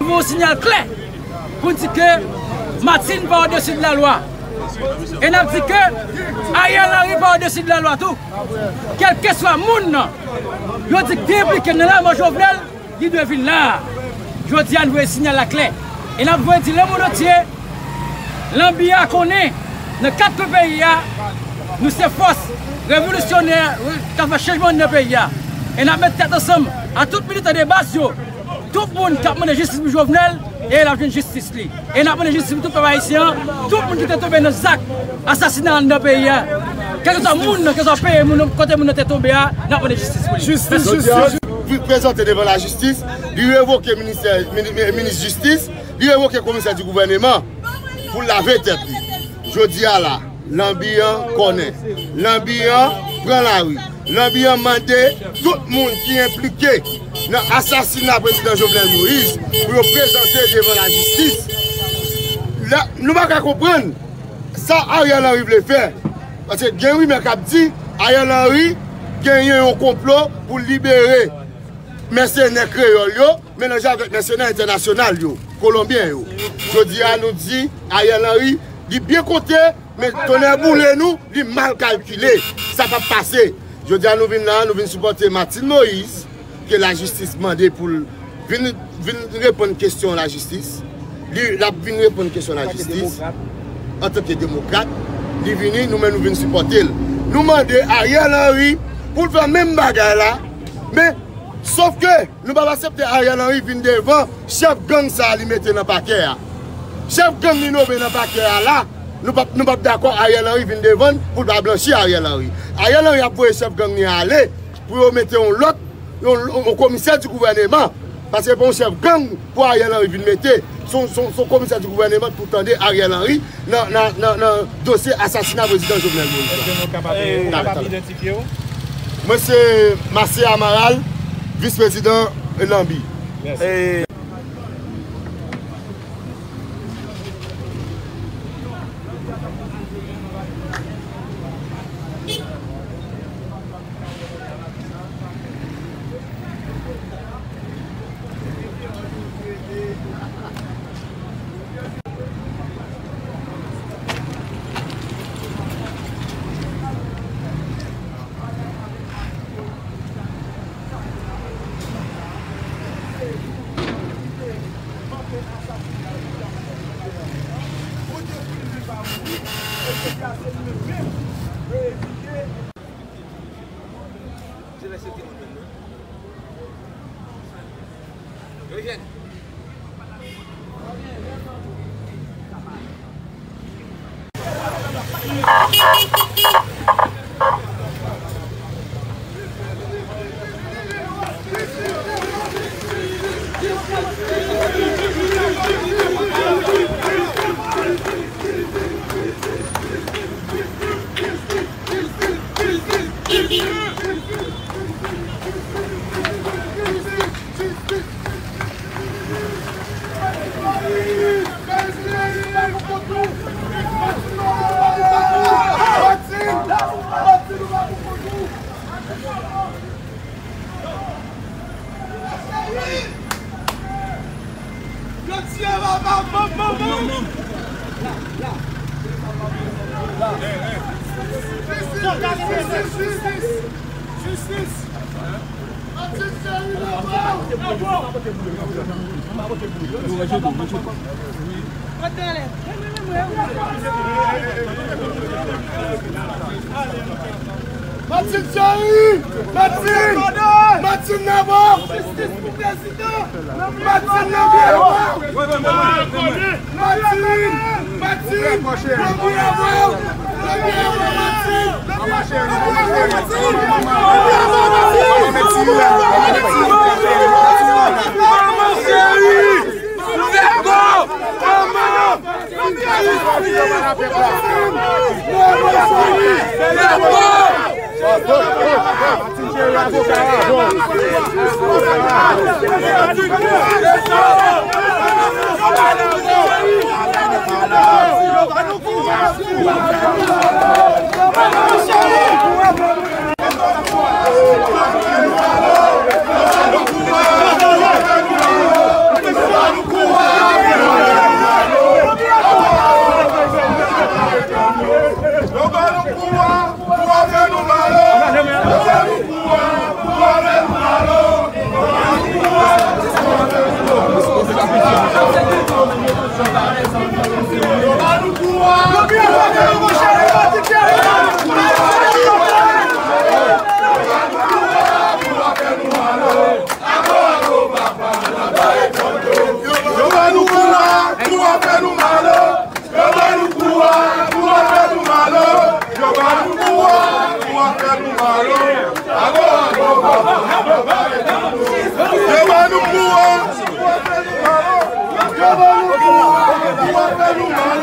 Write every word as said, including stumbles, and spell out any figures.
Nou voye yon sinyal klè pou n di ke Martine pa odesi de la lwa. E n ap di ke Ariel Henry pa odesi de la lwa tou. Kèlkeswa moun nan yo di ki te enplike nan lanmò Jovenel, li dwe vin la a. Jodi a, nou voye sinyal la klè. E n ap voye di lemonn antye, Lanbi a konnen, nan kat kwen peyi a, nou se fòs revolisyonè k ap fè chanjman nan peyi a. E n ap met tèt ansanm a tout militan de baz yo, tout moun k ap mande jistis pou Jovenel, e l ap jwenn jistis li. E n ap mande jistis pou tout pèp ayisyen an, tout moun ki te tonbe nan zak asasina nan peyi a. Kèlkeswa moun nan, kèlkeswa peyi moun nan, kote moun nan te tonbe a, n ap mande jistis pou li. Jistis, jodi a, jistis. Li prezante devan lajistis, li revoke ministè, mini-, minis jistis, li revoke komisè di gouvèneman pou lave tèt li. Jodi a la, Lanbi an konnen. Lanbi an pran lari. Lanbi an mande tout moun ki enplike nan asasina prezidan Jovenel Moïse pou yo prezante devan lajistis. La, nou pa ka konprann sa Ariel Henry vle fè. Paske gen rimè k ap di Ariel Henry genyen yon konplo pou libere mèsenè kreyòl yo, melanje avèk mèsenè entènasyonal yo, kolonbyen yo. Jodi a, nou di Ariel Henry, li byen konte, men tonnè boule nou, li mal kalkile. Sa p ap pase. Jodi a, nou vin la, nou vin sipòte Martine Moïse, ke lajistis mande pou l vin, vin reponn kesyon lajistis. Li, l ap vin reponn kesyon lajistis. Antanke demokrat, li vini, nou menm nou vin sipòte l. Nou mande Ariel Henry pou l fè menm bagay la, men sòf ke nou p ap aksepte Ariel Henry vin devan chèf gang sa a li mete nan pakè a. Chèf gang li nome nan pakè a la, nou p ap, nou p ap dakò Ariel Henry vin devan n pou l pa blanchi Ariel Henry. Ariel Henry ap voye chèf gang li ale pou yo mete yon lòt, yon, yon komisè di gouvèneman. Paske se pa yon chèf gang pou Ariel Henry vin mete. Se yon, se yon, se yon komisè di gouvèneman pou tande Ariel Henry nan, nan, nan, nan dosye asasina prezidan Jovenel Moïse la. Èske nou kapab, nou kapab idantifye w? Mwen se Marcel Amaral, vis prezidan Lanbi. Mèsi. Martine Jarry! Martine! Martine Navo! Jistis pou prezidan! Martine Navo! Martine! Martine! Yo ba nou kou a, kou a fè nou mal. Yo ba nou kou a, kou a fè nou mal. Yo ba nou kou a, kou a fè nou mal. Ago, ago, ago. Yo ba nou kou a, kou a fè nou mal. Yo ba nou kou a, kou a fè nou mal.